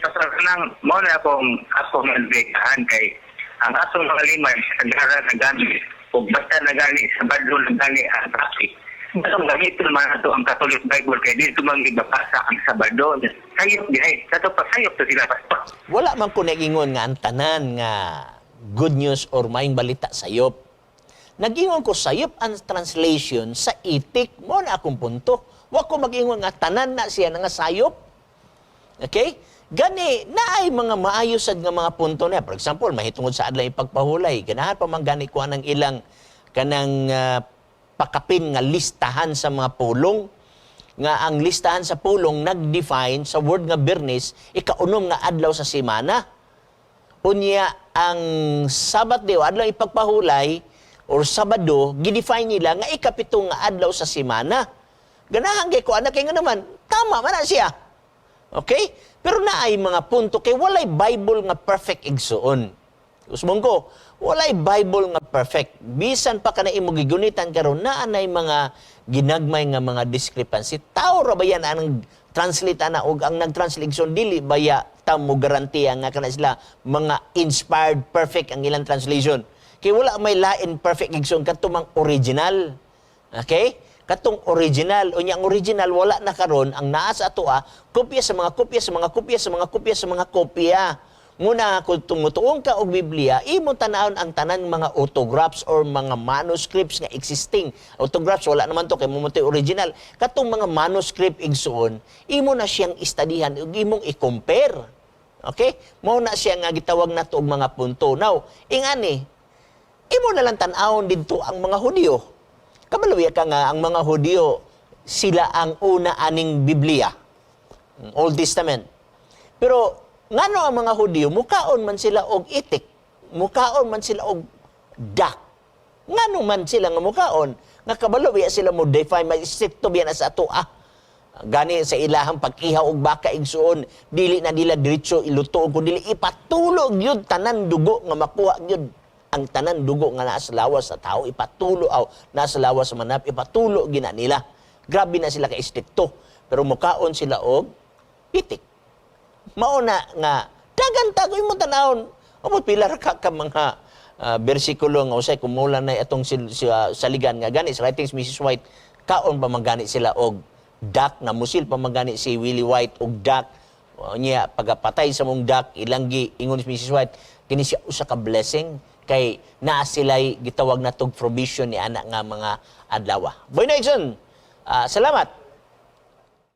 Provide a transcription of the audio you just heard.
Pastor, kanang mao na akong nagbegahan kay ang atong mga limay sa gara na gamit ug basta na gani sa Sabado na gani ang topic. Atong gamiton man ato ang Catholic Bible kay dito man gibabasa ang Sabado. Sayop diay, sa to pasayop to sila, Pastor. Wala man ko nagingon nga ang tanan nga good news or maayong balita sayop. Nagingon ko sayop ang translation sa itik. Mao na akong punto. Wa ko mag-ingon nga tanan na siya nga sayop. Okay? Gani, naay mga maayo sad nga mga punto na. For example, mahitungod sa adlaw ipagpahulay, ganahan pa man gani ko ng ilang kanang pakapin nga listahan sa mga pulong nga ang listahan sa pulong nag-define sa word nga Biyernes, ikaunom nga adlaw sa semana. Unya ang Sabbath day o adlaw ipagpahulay or Sabado, gidefine nila nga ikapito nga adlaw sa semana. Ganahan kay ko anak kay nga naman tama man na siya. Okay? Pero naay mga punto kay walay Bible nga perfect, igsuon. Usbong ko, walay Bible nga perfect. Bisan pa kana imo gigunitan karon, naa nay mga ginagmay nga mga discrepancy. Tao ra ba yan ang translate ana og ang nag-translate, igsuon, dili baya ta mo garantiya nga kana sila mga inspired, perfect ang ilang translation. Kay wala may lain perfect, igsuon, kadto mang original. Okay? Katong original, unya ang original wala na karon. Ang naa sa atoa, kopya sa mga kopya sa mga kopya sa mga kopya sa mga kopya. Nguna kung tumutuong ka og Biblia, imo tanawon ang tanan mga autographs or mga manuscripts nga existing. Autographs wala naman to kay mo original. Katong mga manuscript, igsuon, imo na siyang istadihan ug imong i-compare. Okay? Mao na siya nga gitawag nato og mga punto. Now, ingani, imo na lang tan-awon didto ang mga Hudyo. Kabalo ka nga ang mga Hudyo sila ang una aning Biblia, Old Testament. Pero ngano ang mga Hudyo mukaon man sila og itik, mukaon man sila og duck? Ngano man sila nga mukaon? Nga kabalo biya sila mo define, may stricto biya na sa ato ah. Gani sa ilahang pag-ihaw og baka, igsuon, dili na nila diretso iluto kun dili ipatulog yun tanan dugo nga makuha gyud ang tanan dugo nga naa sa lawas sa tao, ipatulo aw nasa lawas sa manap, ipatulo gina nila. Grabe na sila ka istrikto, pero mukaon sila og itik. Mao na nga dagan tagoy mo tanawon amot pila ra ka mga bersikulo nga usay kumula na atong saligan nga gani sa writings Mrs. White, kaon pa man gani sila og duck, na musil pa man gani si Willie White og duck. Niya pagapatay sa mong duck, ilang gi ingon si Mrs. White kini siya usa ka blessing kay naa sila'y gitawag na tog provision ni ana nga mga adlaw. Boy Nixon, salamat.